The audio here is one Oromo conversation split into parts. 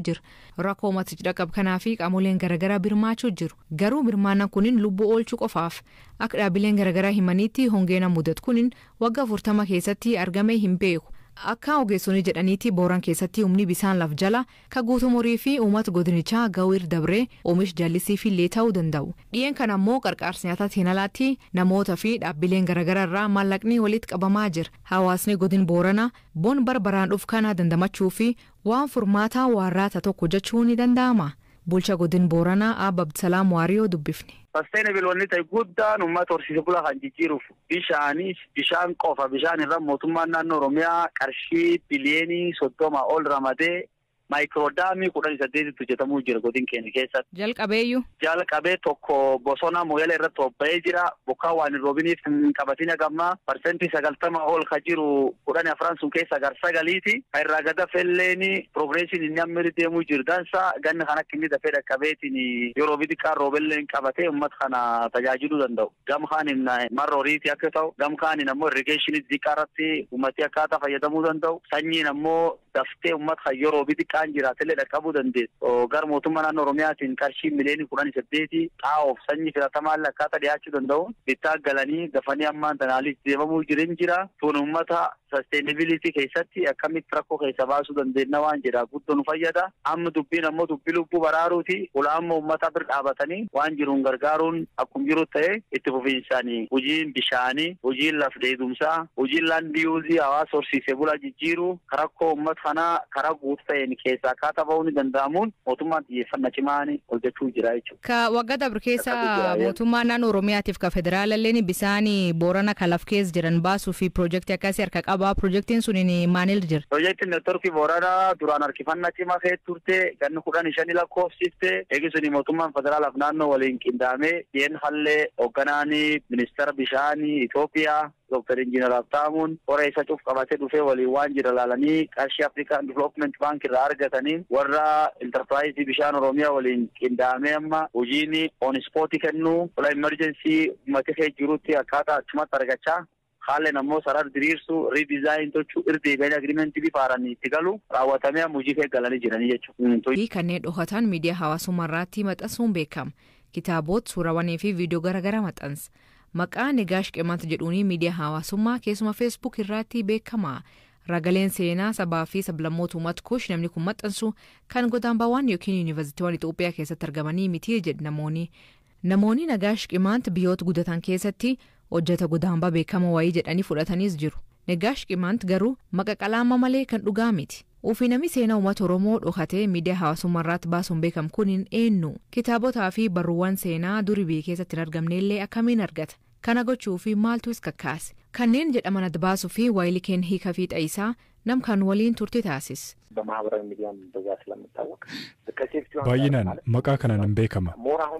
jira. Rakkoo uummatichi dhaqqabe kanaa fi qaamoleen garaagaraa birmaachuu jiru. Garuu birmaannaan kunin lubbuu oolchuu qofaaf. Akka dhaabbileen garaagaraa himaniitti hongeen mudatu kunin waggaa 40 keessatti argamee hin beeku. Akka ogeessonni jedhaniitti Booran keessatti humni bisaan laf jala ka guutuu horii fi uummata godinichaa gawir dabree oomish jallisii fi illee ta'uu danda'u. Dhi'een kana immoo qarqaarsa nyaataatiin alaatti namoota fi dhaabbileen garaagaraa irraa maallaqni walitti qabamaa jira. Hawaasni godin Booranaa bon barbaraan dhufu kana dandamachuu fi waan furmaataa waarraata tokko jechuun ni danda'ama. Bulcha godin Booranaa Abba Abdisalaam Waariyoo dubbifne. Sustainable wanni ta'e guddaan uummata horsiise bulaa kan jijjiiruuf bishaanii bishaan qofa bishaan irra mootummaan naannoo Oromiyaa qarshii biliyoonii 30 ol ramadee micro damii 18tti hojjetamuu jira godin keenya keessatti. Jalqabeeyyuu. Jalqabee tokko bosona Moyyalee irratti bobba'ee jira. Bokkaan waan hin roobiniif hin qabatin hagammaa 90% ol ka jiru 14n sun keessa gar sagaliiti. Kan irraa gada felleeni progressiin inni amma irra deemuu jiru dansa ganni kan akka inni dafee dhaqqabeetiin yeroo roobi xiqqaan roobelleen qabatee uummata kana tajaajiluu danda'u. Gam kaaniin marra horiiti akka ta'u, gam kaaniin ammoo irrigationii xixiqqaa irratti uummati akkaataa fayyadamuu danda'u. Sanyiin ammoo daftee uummata kan yeroo roobi xiqqaan jiraatellee dhaqqabuu dandeessu. Gara mootummaa naannoo Oromiyaatiin qarshii miliyoonii 18 xaa'oof sanyii filatamaallee akkaataa dhiyaachuu danda'u. Bittaa galanii dafanii ammaan tanaalis deemamuu jiran jira. Tun uummata sustainability keessatti akkamitti rakkoo keessa baasuu dandeenya waan jedha guddoo nu fayyada. Amma dubbiin ammoo dubbii lubbuu baraaruuti. Ulaa amma uummata bira dhaabatanii waan jiruun gargaaruun akkuma jiru ta'e itti fufiinsaanii hojiin bishaanii, hojiin laf dheedumsaa, hojiin land useii hawaasa horsiisee bulaa jijjiiruu rakkoo uummata kanaa karaa guutuu ta'een keessaa akkaataa ba'uu ni danda'amuun mootummaan xiyyeeffannaa cimaan hojjechuu jira jechuudha. Ka waggaa dabre keessa mootummaan naannoo Oromiyaatiif ka federaalalleen bishaan Boorana ka laf keessa jiran baasuu fi piroojeektii akkasii harka qaba. Piroojeektiin sun maanil jira? Piroojeektiin networkii Booranaa duraan harkifannaa cimaa kee turte, ganni 15 lakkoofsifte. Eegi mootummaan federaalaaf naannoo waliin qindaamee dhiyeen hallee hoogganaan ministeera bishaanii Itoophiyaa Dr. Injiinar Habtaamuun hora isa cuuf qabatee dhufee waliin waan jira laalanii qarshii African Development Bank irraa argatanii warra enterpriseii bishaan Oromiyaa waliin qindaamee amma hojiin on spot kennuu tola emergency uummata kee jirutti akkaataa achumatti argachaa haalleen ammoo sarar diriirsuu redesign tochuu irra deebi'anii agreementii bifa haaraan itti galu raawwatamee amma hojii kee galanii jiranii jechuudha. Kanneen dhokatan miidiyaa hawaasummaa irratti maxxansuun beekama. Kitaabota, suurawwanii fi viidiyoo garaagaraa maxxansa. Maqaa Negaash Qimant jedhuun miidiyaa hawaasummaa keessuma Facebook irratti beekama. Ragaleen seenaa sabaa fi sablammoota uummata Kuush namni kun maxxansu kan godaambaawwan yookiin yuunivarsiitiiwwan Itoophiyaa keessatti argamanii miti jedhu namoonni. Namoonni Nagaash Qimaant biyyoota guddatan keessatti hojjeta godaambaa beekamoo wayii jedhanii fudhataniis jiru. Nagaash Qimaant garuu maqa qalaama malee kan dhugaa miti. Ofii namni seenaa uummata Oromoo dhokatee miidiyaa hawaasummaa irratti baasuun beekamu kun eenyu? Kitaabotaa fi barruuwwan seenaa durii biyya keessatti hin argamne akkamiin argata? Kana gochuu fi maaltu is kakkaase? Kanneen jedhaman adda baasuu fi waayilii hiika fi xa'isaa nam kan waliin turte taasis. በማህበራዊ ሚዲያም በዛ ስለምታወቅ ከ safety Baay'inaan maqaa kanaan beekama.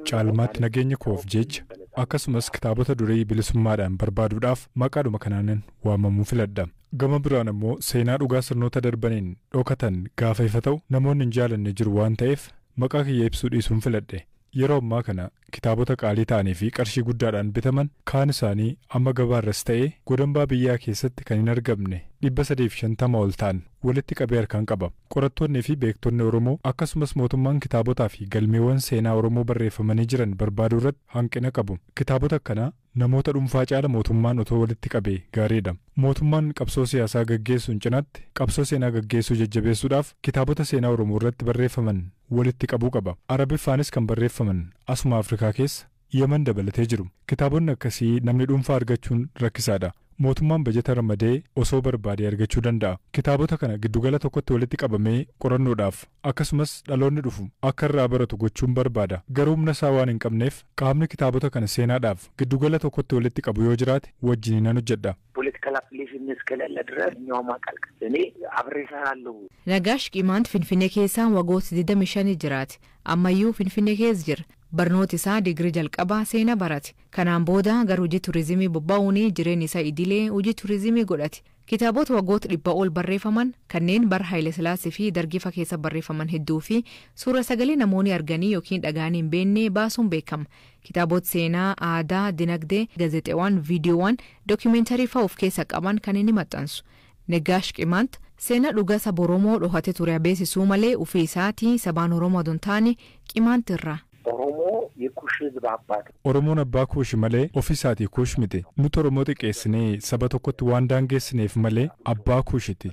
Caalmaatti nageenya koof jecha akkasumas kitaabota durii bilisummaadhaan barbaaduudhaaf maqaadhuma kanaanin waamamuu filadha. Gama biraan immoo seenaa dhugaa sirnoota darbaniin dhokatan gaafa ifa ta'u namoonni hin jaalanne jiru waan ta'eef maqaa kiyya ibsuu dhiisuun filadhe. Yeroo ammaa kana kitaabota qaalii ta'anii fi qarshii guddaadhaan bitaman kaan isaanii amma gabaarras ta'ee godambaa biyyaa keessatti kan hin argamne 350 ol ta'an walitti qabee harkaan qaba. Qorattoonnii fi beektonni Oromoo akkasumas mootummaan kitaabotaa fi galmeewwan seenaa Oromoo barreeffamanii jiran barbaaduu irratti hanqina qabu. Kitaabota akkanaa namoota dhuunfaa caala mootummaan otoo walitti qabee gaariidha. Mootummaan qabsoo siyaasaa gaggeessuun cinaatti qabsoo seenaa gaggeessuu jajjabeessuudhaaf kitaabota seenaa Oromoo irratti barreeffaman walitti qabuu qaba. Arabiffaanis kan barreeffaman asuma Afrikaa keessa Yemen dabalatee jiru. Kitaabonni akkasii namni dhuunfaa argachuun rakkisaadha. Mootummaan bajeta ramadee osoo barbaadee argachuu danda'a. Kitaabota kana giddugala tokkotti walitti qabamee qorannoodhaaf akkasumas dhaloonni dhufu akka irraa baratu gochuun barbaada. Garuu humna isaa waan hin qabneef qaamni kitaabota kana seenaadhaaf giddugala tokkotti walitti qabu yoo jiraate wajjin nan hojjedha. Political affiliation እስከሌለ ድረስ እኛውም አቃልቅ እኔ አብሬ እሰራለሁ። Nagaash Qimaant Finfinnee keessaa waggoota 25 jiraate. Ammayyuu Finfinnee keessa jira. Barnoota isaa digirii jalqabaa seenaa barate. Kanaan booda gara hojii turizimii bobba'uun jireenya isaa idilee hojii turizimii godhate. Kitaabota waggoota 100 ol barreeffaman kanneen bara Haayile fi Dargifa keessa barreeffaman hedduu fi suura sagalee namoonni arganii yookiin dhaga'anii hin beekne baasuun beekama. Kitaabota seenaa, aadaa, dinagdee, gaazexeewwan, viidiyoowwan, dookimeentarii fa'aa of keessa qaban kan inni maxxansu. Nagaash Qimaant Seenaa dhugaa saba Oromoo dhohatee ture beeksisuu malee ofii isaatii sabaan Oromoo adon taane qimaantirra. ኦሮሞ የኩሽ ሕዝብ አባት Oromoon abbaa kuushi malee ofii isaatii kuush miti. Nuti Oromoo xiqqeessinee saba tokkotti waan daangeessineef malee abbaa kuushiti.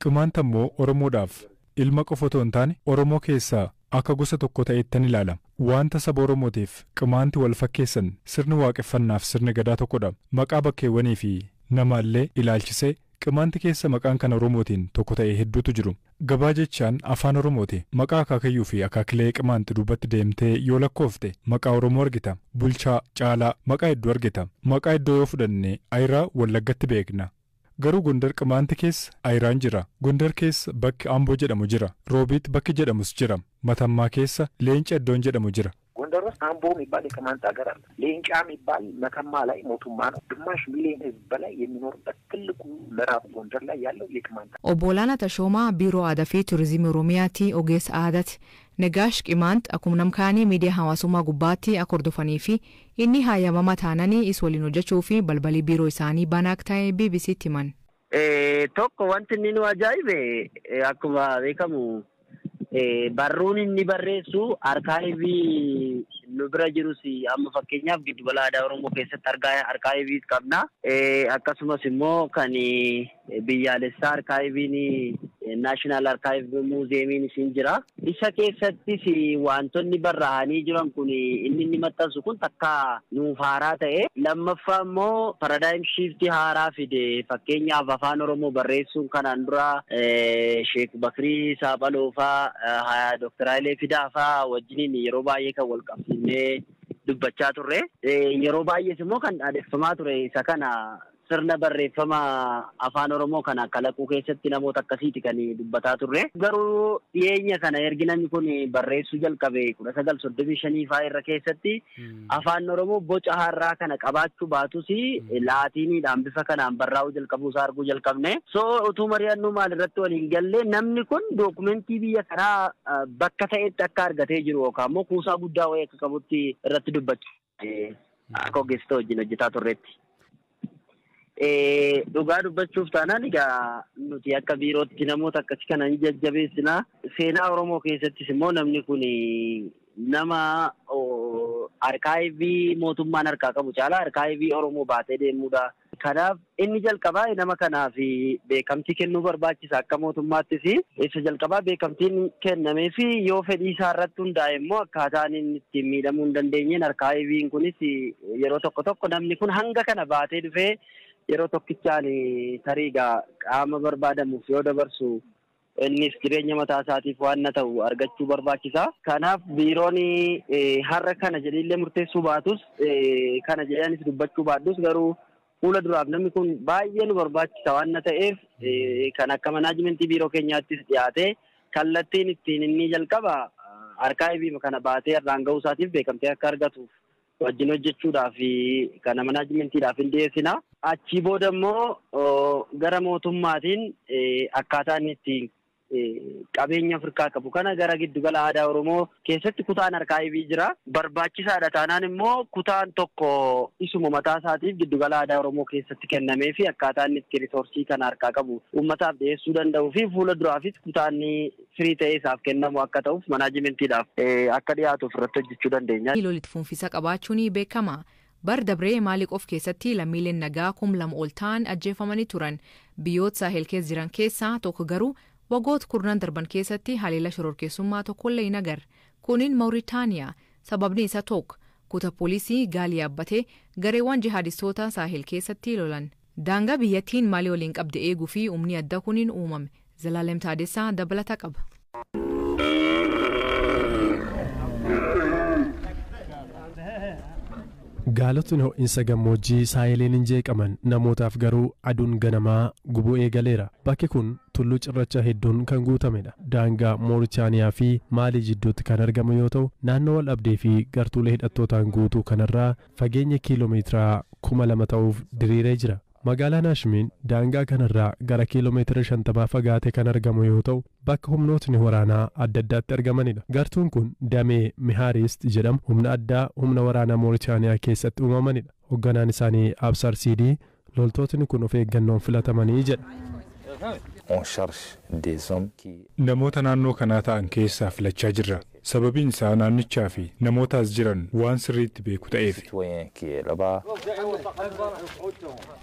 Qimaanta immoo Oromoodhaaf ilma qofa otoo hin taane Oromoo keessaa akka gosa tokko ta'ettan ilaala. Wanta saba Oromootiif qimaanti wal fakkeessan sirni waaqeffannaaf sirni gadaa tokkodha. Maqaa bakkeewwanii fi namaallee ilaalchisee qimaanti keessa maqaan kan Oromootiin tokko ta'e hedduutu jiru. Gabaa jechaan afaan Oromooti. Maqaa akaakayyuu fi akaakilee qimaanti duubatti deemtee yoo lakkoofte maqaa Oromoo argita. Bulchaa, Caalaa maqaa hedduu argita. Maqaa iddoo yoo fudhanne Ayiraa Wallaggatti beekna. Garuu Gondar qimaanti keessa Ayiraan jira. Gondar keessa bakki Amboo jedhamu jira. Roobiit bakki jedhamus jira. Matammaa keessa Leenca iddoon jedhamu jira. ጎንደር ውስጥ አምቦ የሚባል የቅማንት ሀገር አለ። ሌንጫ የሚባል መተማ ላይ ሞቱማ ነው። ግማሽ ሚሊዮን ሕዝብ በላይ የሚኖርበት ትልቁ ምዕራብ ጎንደር ላይ ያለው የቅማንት Obbo Olaanaa Tashoomaa Biiroo Aadaa fi Turizimii Oromiyaatti ogeessa aadaati. Nagaash Qimaant akkuma namkaanii miidiyaa hawaasummaa gubbaatti akka hordofanii fi inni hayyamamaa taananii is waliin hojjechuu fi balbalii biiroo isaanii banaa akka ta'e BBCtti himan. Tokko wanti inni nu ajaa'ibe akkuma beekamu barruun inni barreessu arkaayivii nu bira jirus amma fakkeenyaaf giddugala aadaa Oromoo keessatti arkaayivii qabna. Akkasumas immoo kan biyyaalessaa arkaayiviin naashinaal arkaayiv muuzeemiin isin jira. Isa keessattis wantoonni barraa'anii jiran kun inni maxxansu kun takka nuuf haaraa ta'e. Lammaffaa immoo paradigm shift haaraa fide fakkeenyaaf afaan Oromoo barreessuun kanaan dura Sheek Bakrii Saaphaloo faa Dooktar Hayilee Fidaa faa wajjiniin yeroo baay'ee kan wal qabsiifnee dubbachaa turre. Yeroo baay'ees immoo kan dhaadeffamaa ture isa kana sirna barreeffama afaan Oromoo kana kalaquu keessatti namoota akkasiiti kan dubbataa turre. Garuu dhiyeenya kana ergi namni kun barreessuu jalqabe 1935 faa irra keessatti afaan Oromoo boca haaraa kana qabaachuu baatus laatiiniidhaan bifa kanaan barraa'uu jalqabuu isaa arguu jalqabne. So utuu mari'annuu maal irratti waliin galle namni kun dookumentii biyya kanaa bakka ta'etti akka argatee jiru yookaan immoo kuusaa guddaa wayii akka qabutti irratti dubbachuu akka ogeessota wajjin hojjetaa turreetti. Dhugaa dubbachuuf taanaan egaa nuti akka biirootti namoota akkasii kana ni jajjabeessina. Seenaa Oromoo keessattis immoo namni kun nama arkaayivii mootummaan harkaa qabu caalaa arkaayivii Oromoo baatee deemuudha. Kanaaf inni jalqabaa nama kanaaf beekamtii kennuu barbaachisa akka mootummaattis. Isa jalqabaa beekamtiin kennamee fi yoo fedhii isaa irratti hundaa'e immoo akkaataan inni ittiin miidhamuu hin dandeenyeen arkaayiviin kunis yeroo tokko tokko namni kun hanga kana baatee dhufee yeroo tokkichaan tarii egaa qaama barbaadamuuf yoo dabarsu innis jireenya mataa isaatiif waan na ta'u argachuu barbaachisa. Kanaaf biiroon har'a kana jedhee murteessuu baatus kana jedhanis dubbachuu baadhus garuu fuula duraaf namni kun baay'ee nu barbaachisa waan na ta'eef kan akka manaajimentii biiroo keenyaattis dhiyaate kallattiin ittiin inni jalqaba arkaayivii kana baatee irraan ga'uu isaatiif beekamtee akka argatuuf wajjin hojjechuudhaaf kana manaajimentiidhaaf hin dhiyeessina. Achii booda immoo gara mootummaatiin akkaataa inni ittiin qabeenya Afrikaa qabu kana gara giddugala aadaa Oromoo keessatti kutaan arkaayivii jira. Barbaachisaadha taanaan immoo kutaan tokko isuma mataa isaatiif giddugala aadaa Oromoo keessatti kennamee fi akkaataa inni itti risoorsii kana harkaa qabu uummataaf dhiyeessuu danda'uu fi fuula duraafis kutaan firii ta'ee isaaf kennamu akka ta'uuf manaajimentiidhaaf akka dhiyaatuuf irratti hojjechuu dandeenya. Lolitti fuunfisa qabaachuun beekama. Bar dabree Maalii qof keessatti lammiileen nagaa 2,000 ol ta'an ajjeefamanii turan. Biyyoota Saahel keessa jiran keessaa tokko garuu waggoota kurnan darban keessatti haleela shororkeessummaa tokkollee hin agarre. Kunin Mawuritaaniyaa. Sababni isaa tokko kutaa poolisii gaalii yaabbatee gareewwan jihaadistoota Saahel keessatti lolan. Daangaa biyyattiin Maalii waliin qabde eeguu fi humni adda kuniin uumame. Zalaalem Taadessaa dabalata qaba. Gaalotni ho'iinsa gammoojjii saahiliin hin jeeqaman namootaaf garuu aduun ganamaa gubuu eegaleera. Bakki kun tulluu cirracha hedduun kan guutamedha. Daangaa Mooritaaniyaa fi Maalii jidduutti kan argamu yoo ta'u naannoo wal dhabdee fi gartuulee hidhattootaan guutuu kanarraa fageenya kiiloomeetiraa 2000 ta'uuf diriiree jira. Magaalaan Haashimiin daangaa kanarraa gara kiiloomeetira 50 fagaatee kan argamu yoo ta'u bakka humnootni waraanaa adda addaatti argamanidha. Gartuun kun damee Mihaarist jedhamu humna addaa humna waraanaa Mooritaaniyaa keessatti uumamanidha. Hoogganaan isaanii Absar Siidii loltootni kun of eeggannoon filatamanii jedha. Namoota naannoo kanaa ta'an keessaa filachaa jirra. Sababiin isaa naannichaa fi namoota as jiran waan sirriitti beeku ta'eef.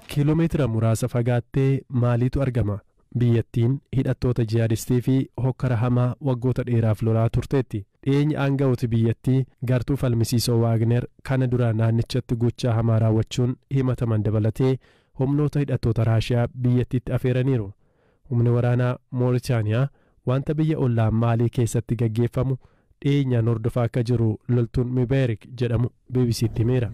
Kiiloomeetira muraasa fagaattee maaliitu argama? Biyyattiin hidhattoota jihaadistii fi hokkara hamaa waggoota dheeraaf lolaa turteetti. Dhiyeenya aanga'ooti biyyattii gartuu falmisiisoo Waagner kana dura naannichatti gochaa hamaa raawwachuun himataman dabalatee humnoota hidhattoota Raashiyaa biyyattiitti afeeraniiru. Humni waraanaa Mooritaaniyaa wanta biyya ollaa Maalii keessatti gaggeeffamu dhiyeenyaan hordofaa akka jiru loltuun Mibeerik jedhamu BBCtti himeera.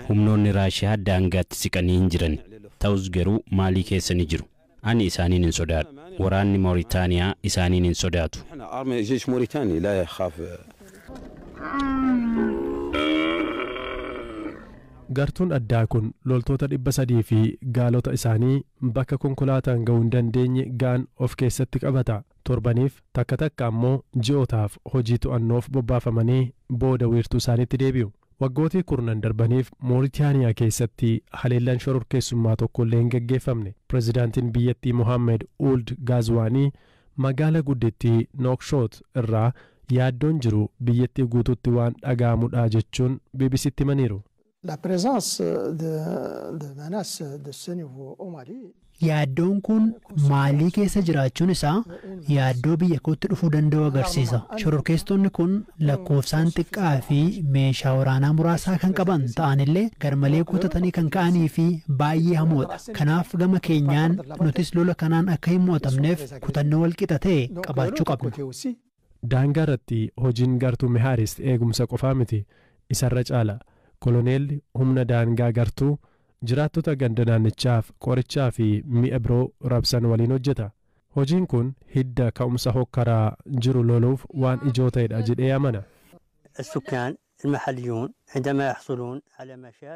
Humnoonni Raashiyaa daangaatti siqanii hin jiran. Ta'us garuu Maalii keessa ni jiru. Ani isaaniin hin sodaadhu. Waraanni Mooritaaniyaa isaaniin hin sodaatu. Gartuun addaa kun loltoota 300 fi gaalota isaanii bakka konkolaataan ga'uu hin dandeenye ga'an of keessatti qabata. Torbaniif takka takka ammoo ji'ootaaf hojii to'annoof bobbaafamanii booda wiirtuu isaaniitti deebi'u. Waggootii kurnan darbaniif Mooritaaniyaa keessatti haleellaan shororkeessummaa tokko illee hin gaggeeffamne. Pireezidaantiin biyyattii Mohaammed Ould Gaazwaanii magaala guddittii Nookshoot irraa yaaddoon jiru biyyattii guutuutti waan dhaga'amudha jechuun BBCtti himaniiru. La présence de menaces de ce niveau au Mali. Yaaddoon kun Maalii keessa jiraachuun isaa yaaddoo biyya kootti dhufuu danda'u agarsiisa. Shororkeessitoonni kun lakkoofsaan xiqqaa fi meeshaa waraanaa muraasaa kan qaban ta'anillee garmalee kutatanii kan ka'anii fi baay'ee hamoodha. Kanaaf gama keenyaan nutis lola kanaan akka hin mo'atamneef kutannoo walqixa ta'e qabaachuu qabna. Daangaa irratti hojiin gartuu Mihaarist eegumsa qofaa miti, isarra caala. Koloneelli humna daangaa gartuu jiraattota ganda naannichaaf qorichaa fi mi'a biroo rabsan waliin hojjeta. Hojiin kun hidda ka'umsa hokkaraa jiru loluuf waan ijoo ta'edha jedhee amana. السكان المحليون عندما يحصلون على مشاريع